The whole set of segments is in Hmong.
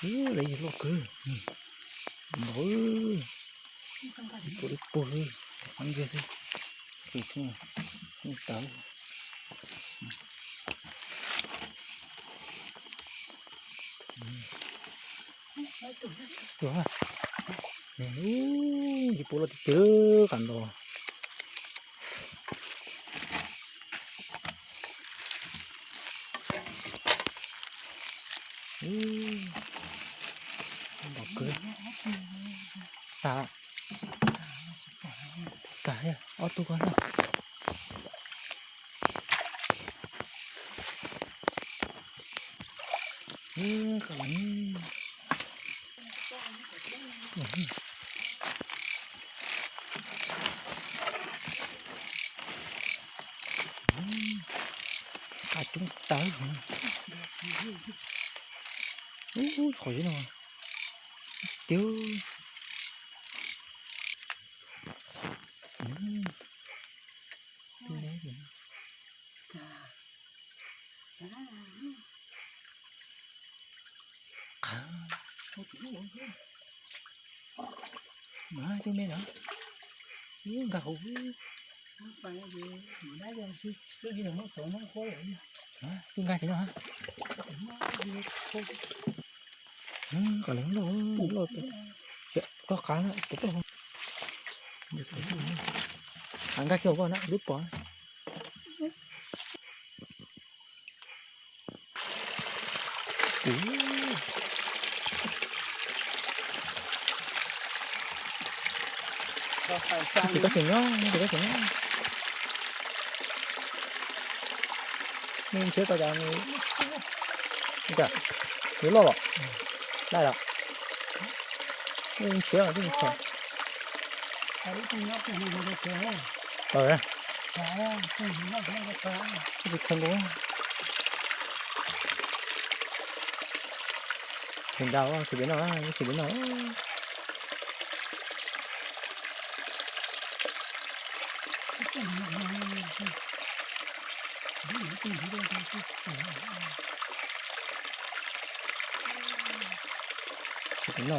Lawv yog loj kawg. Npau, ib puas ib puas, qab ntxiag xwb. Tus tshoob, tshoob tawv. Tus, ib puas loj tiag tiag, qab nto. Npau kawg. Tag, tag ob tug ko na. Qab coob tawv. Ub, qhov no tiag. Qab, mas twb me no, nkag hauv. Twb nkag ces no, twb nkag ces no. Kom lawv loj, loj tiag. Koj qab na, puas tau? Qab nkag kiag hauv koj na, twb pom. Tus koj tseem nyob, tus koj tseem nyob. Nws nrhiav tau cas, nws, nws loj los, dai los. Nws nrhiav mas twb tsis txog. Tsis txog nkaus. Tsis nrau, tsis pem no, tsis pem no. Tsis pem no.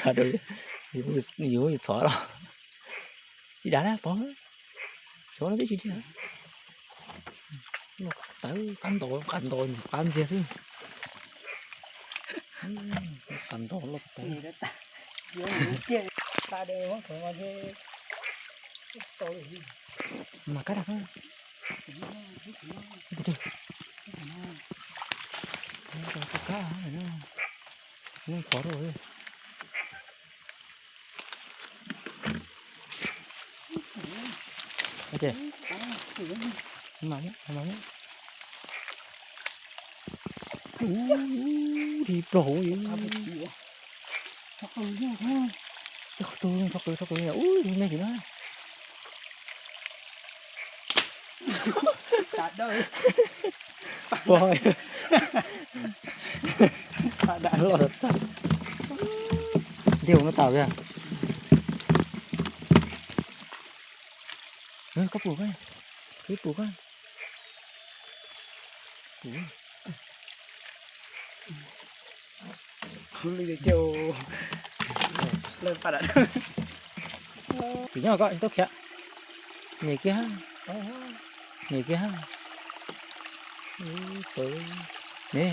Sawv daws, yus, yus txhom los tsis dav na pog, xyov no twb tsis tiag. Loj tawv, qab nto, qab nto, qab ntxiag xwb. Qab nto loj tawv. Mas kab daj, kab, kab, kab, kab. Ub, ub, ub, plaub hauv li. Tso qw, tso qw, tso qw, ub, me tim no. Pog, loj tag. Ntiag hauv no tas li. Koj pum koj, ib pum koj. Tim nyob koj tau khiav. Nyem kiag, nyem kiag. Ne,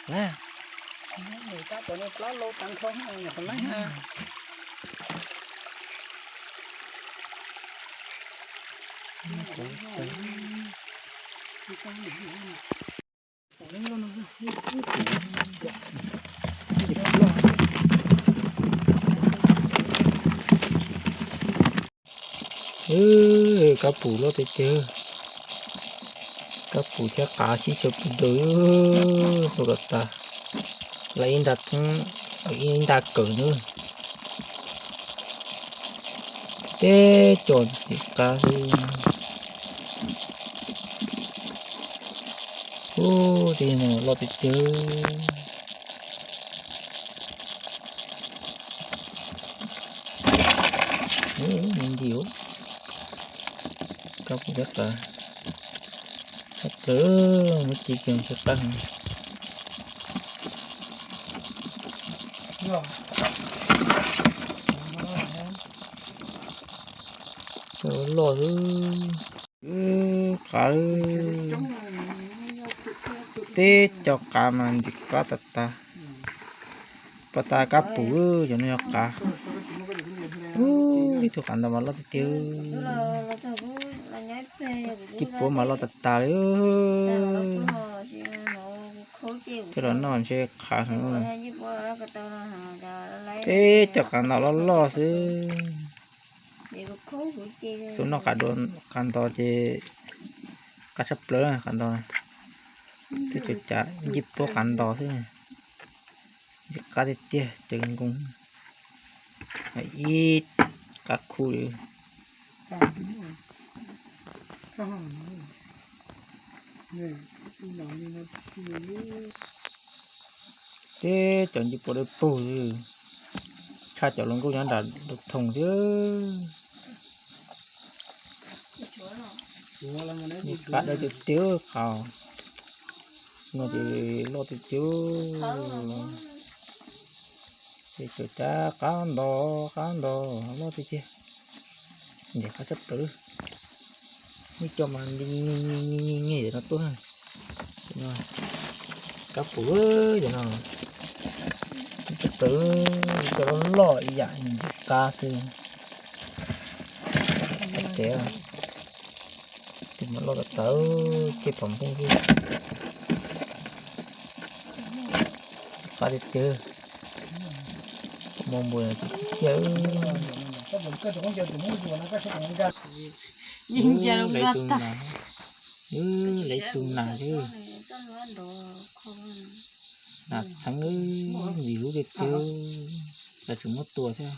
na. Kab pum loj tiag tiag. Kab pum thiab qav sib xyaw pw dawb paug kom tas. Lawv ib nra thoob, ib nra kawm nawb. Teb co tim qab xwb. Ub, tej no loj tiag tiag. Ub, me ntsis ub. Kab pum tshaj plaws, tshaj plaws, muab ci kiag tsis qab heev. Cov loj xwb. Qav, teb cov qav mas ntxim qab tas tas. Pov tas kab pum, cov no yog qav. Ub, ib tug qav ntau mas loj tiag tiag. Ci puab mas loj tas tas li. Coj los noj ntshe qab heev. Teb cov qav ntau loj loj xwb. Tus noj qav dua, qav nto ces qab tshaj plaws qav nto. Twb tsuas cas ncij puab qav nto xwb. Ntxim qab tiag tiag, cov nkoos ib qab khu li. Teb cov ncij puab dawb paug xwb, tshaj cov hluas nkauj nyob nram lub thoom xwb. Qav dawb tiag tiag, qav no ces loj tiag tiag. Ces cov cab qab nto, qab nto loj tiag tiag. Ntxim qab tshaj plaws. Muaj cov mas nti nti nti nti nti nti no tuaj. Kab pum cov no, tshaj plaws, cov loj loj ib yam ntxim qab xwb. Tes, tes mas loj tas tas, ces pom npoo xwb. Qab tiag tiag. Pom npua tiag tiag. Lawv tus nas, lawv tus nas, nas txheeb, ntxim hlub tiag tiag. Lawv tseem muab tua thiab.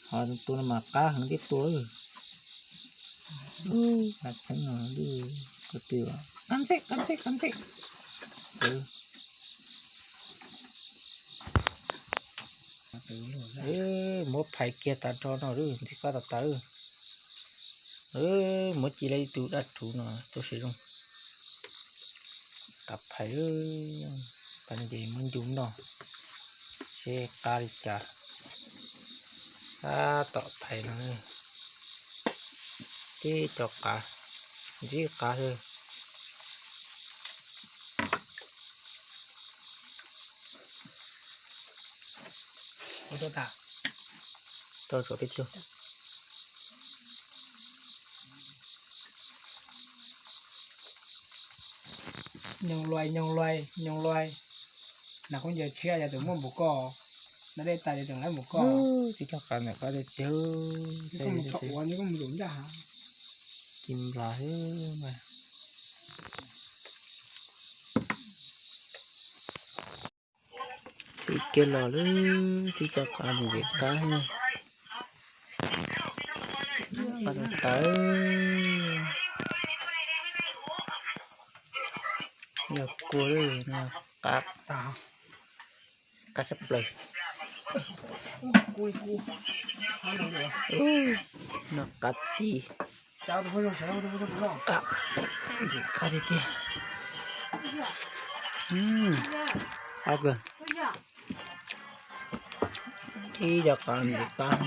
Ho tua no mas qab heev thiab tua. Nas txheeb no, qab ntxheb qab ntxheb qab ntxheb. Muab phais kiag tas nrho no, ntxim qab tas tas. Muab ci lawm ib tug dab rhuv no tuaj seb zoo. Qab phais, phais no ces muab ncu noj seb qab li cas. Tab tom phais no, tib co qav, ntxim qab xwb. Tau tso tib tug. Nyoog luai, nyoog luai, nyoog luai. Nas khaub ncaws tshiab yog tus muaj npaum koj, nas dej tas yog tus lawv npaum koj. Tib co qav ntawm qab tiag tiag. Ci nplas xwb. Tib kiag los lawm, tib co qav ntxim qab, qab tas tas. Yog kua lawm, qab, qab tshaj plaws. No qab ti, qab ntxim qab tiag tiag. Qab kawg. Tib co qav ntxim qab.